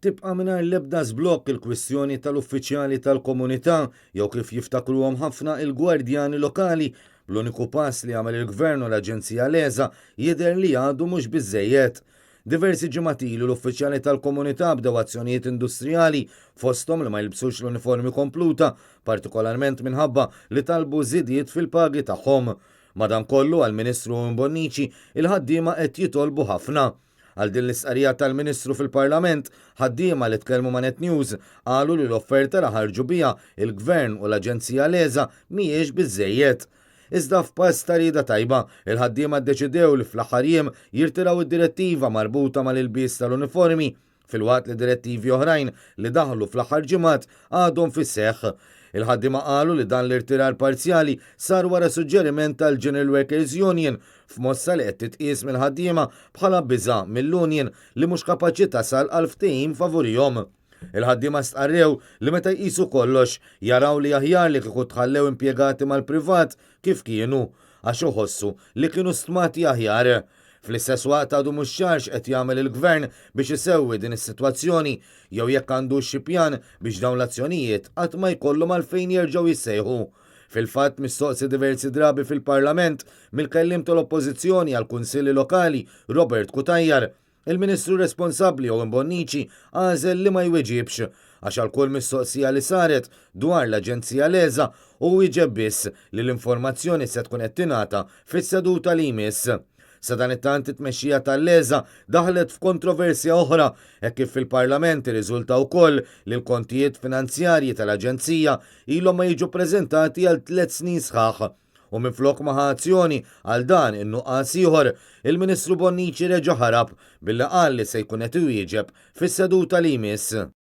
Tibqa' mingħajr l-ebda żblokk il-kwistjoni tal-uffiċjali tal-komunità jew kif jiftakruhom ħafna il-gwardjani lokali bl-uniku pass li għamel il-Gvern u l-Aġenzija LESA jidher li għadu mhux biżżejjed. Diversi ġimgħat ilu l-uffiċjali tal-komunità bdew azzjonijiet industrijali fosthom li ma jilbsux l-uniformi kompluta, partikolarment minħabba li talbu żidiet fil-pagi tagħhom. Madankollu għall-Ministru Owen Bonnici, il-ħaddiema qed jitolbu ħafna. Għal din l-istqarrija tal-Ministru fil-Parlament, ħaddiema li tkellmu ma' Net News qalu li l-offerta li ħarġu biha il-Gvern u l-Aġenzija LESA mhijiex biżżejjed. Iżda f'pass ta' rieda tajba, il-ħaddiema ddeċidew li fl-aħħar jiem jirtiraw id-direttiva marbuta mal-ilbies tal-uniformi filwaqt li direttivi oħrajn li daħlu fl-aħħar ġimgħat għadhom fis-seħħ. Il-ħaddiema qalu li dan l-irtirar parzjali sar wara suġġeriment tal-General Workers Union f'mossa li qed titqies mill-ħaddiema bħala biża' mill-union li mhux kapaċi tasal għal ftehim favurihom. Il-ħaddiema stqarrew li meta jqisu kollox, jaraw li aħjar li kieku tħallew impjegati mal-privat kif kienu, għax iħossu li kienu stmati aħjar. Fl-istess waqt għadu mhux ċar x'qed jagħmel il-Gvern biex isewwi din is-sitwazzjoni jew jekk għandux xi pjan biex dawn l-azzjonijiet qatt ma jkollhom għalfejn jerġgħu jissejħu. Fil-fatt mistoqsi diversi drabi fil-Parlament mill-kelliem tal-Oppożizzjoni għall-Kunsilli Lokali Robert Cutajar, Il-Ministru responsabbli Owen Bonnici għażel li ma jweġibx għax għal kull mistoqsija li saret dwar l-Aġenzija LESA hu wieġeb biss li l-informazzjoni se tkun qed tingħata fis-seduta li jmiss. Sadanittant it-tmexxija tal-LESA daħlet f'kontroversja oħra hekk kif fil-Parlament irriżulta wkoll li l-kontijiet finanzjarji tal-Aġenzija ilhom ma jiġu ppreżentati għal tlett snin sħaħ. U minflok ma ħa azzjoni għal dan in-nuqqas ieħor, il-Ministru Bonnici reġa' ħarab billi qal li se jkun qed iwieġeb fis-seduta li jmiss.